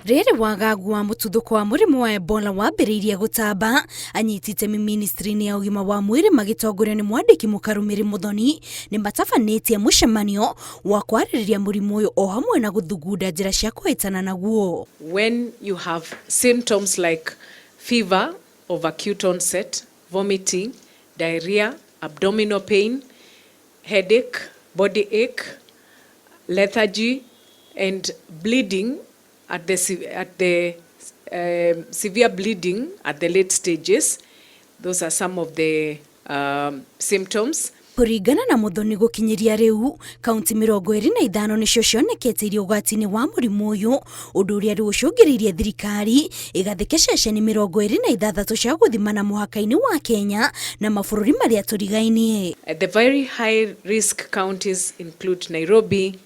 Rĩrĩ wagagu wa mũtuthũko wa mũrimũ wa Ebola wambĩrĩirie gũtamba, anyiti itemi ministry-inĩ ya ũgima wa mwĩrĩ magĩtongorio nĩ mwandĩki Mũkarũmĩrĩ Mũthoni nĩ matabanĩtie mũcemanio wa kwarĩrĩria mũrimũ ũyũ o hamwe na gũthugunda njĩra cia kũhĩtana naguo. When you have symptoms like fever of acute onset, vomiting, diarrhea, abdominal pain, headache, body ache, lethargy, and bleeding at the severe bleeding at the late stages. Those are some of the symptoms. Kũringana na Mũthoni, gũkinyĩria rĩu kaunti 25 nĩcio cionekete irĩ ũgwati-inĩ wa mũrimũ ũyũ, ũndũ ũrĩa rĩu ũcũngĩrĩirie thirikari ĩgathĩke ceceni 26 cia gũthimana mũhaka-inĩ wa Kenya na mabũrũri marĩa tũrigainie. The very high risk counties include Nairobi,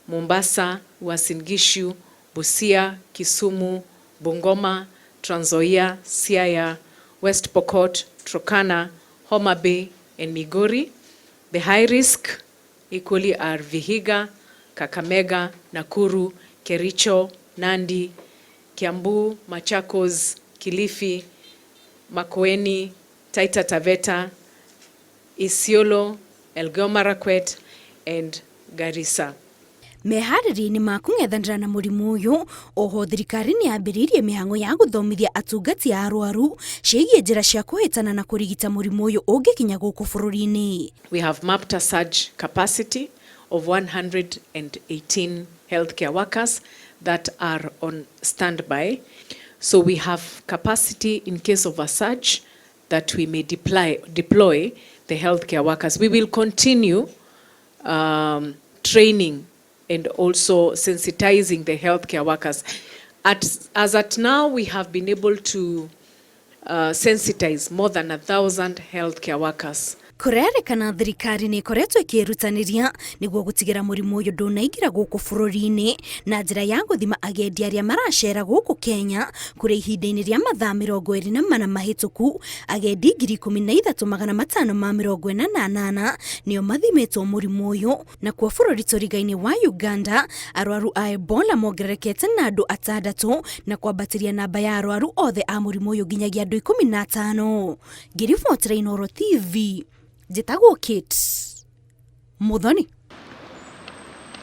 Mombasa, Uasin Gishu, Busia, Kisumu, Bungoma, Trans Nzoia, Siaya, West Pokot, Turkana, Homa Bay, and Migori. The high risk equally are Vihiga, Kakamega, Nakuru, Kericho, Nandi, Kiambu, Machakos, Kilifi, Makueni, Taita Taveta, Isiolo, Elgeyo Marakwet, and Garissa. Meharĩria-inĩ ma kũng'ethanĩra na mũrimũ ũyũ, oho thirikari nĩ yambĩrĩirie mĩhang'o ya gũthomithia atungati a arwaru ciĩgiĩ njĩra cia kũhĩtana na kũrigita mũrimũ ũyũ ũngĩkinya gũkũ bũrũri-inĩ. We have mapped a surge capacity of 118 healthcare workers that are on standby. So we have capacity in case of a surge that we may deploy the healthcare workers. We will continue training and also sensitizing the healthcare workers. As at now, we have been able to sensitize more than 1,000 healthcare workers. Kũrerĩkana thirikari nĩ ĩkoretwo ĩkĩĩrutanĩria nĩguo gũtigĩra mũrimũ ũyũ ndũnaingĩra gũkũ bũrũri-inĩ na njĩra ya gũthima agendi arĩa maracera gũkũ Kenya, kũrĩ ihinda-inĩ rĩa mathaa 24 mahĩtũku agendi 13,548 nĩo mathimĩtwo mũrimũ ũyũ. Nakuo bũrũri tũrigainĩ wa Uganda, arwaru a Ebola mongererekete na andũ atandatũ na kwambatĩria namba ya arwaru othe a mũrimũ ũyũ nginyagia andũ 15. Ngĩribotera Inooro TV, njĩtagwo Kate Muthoni.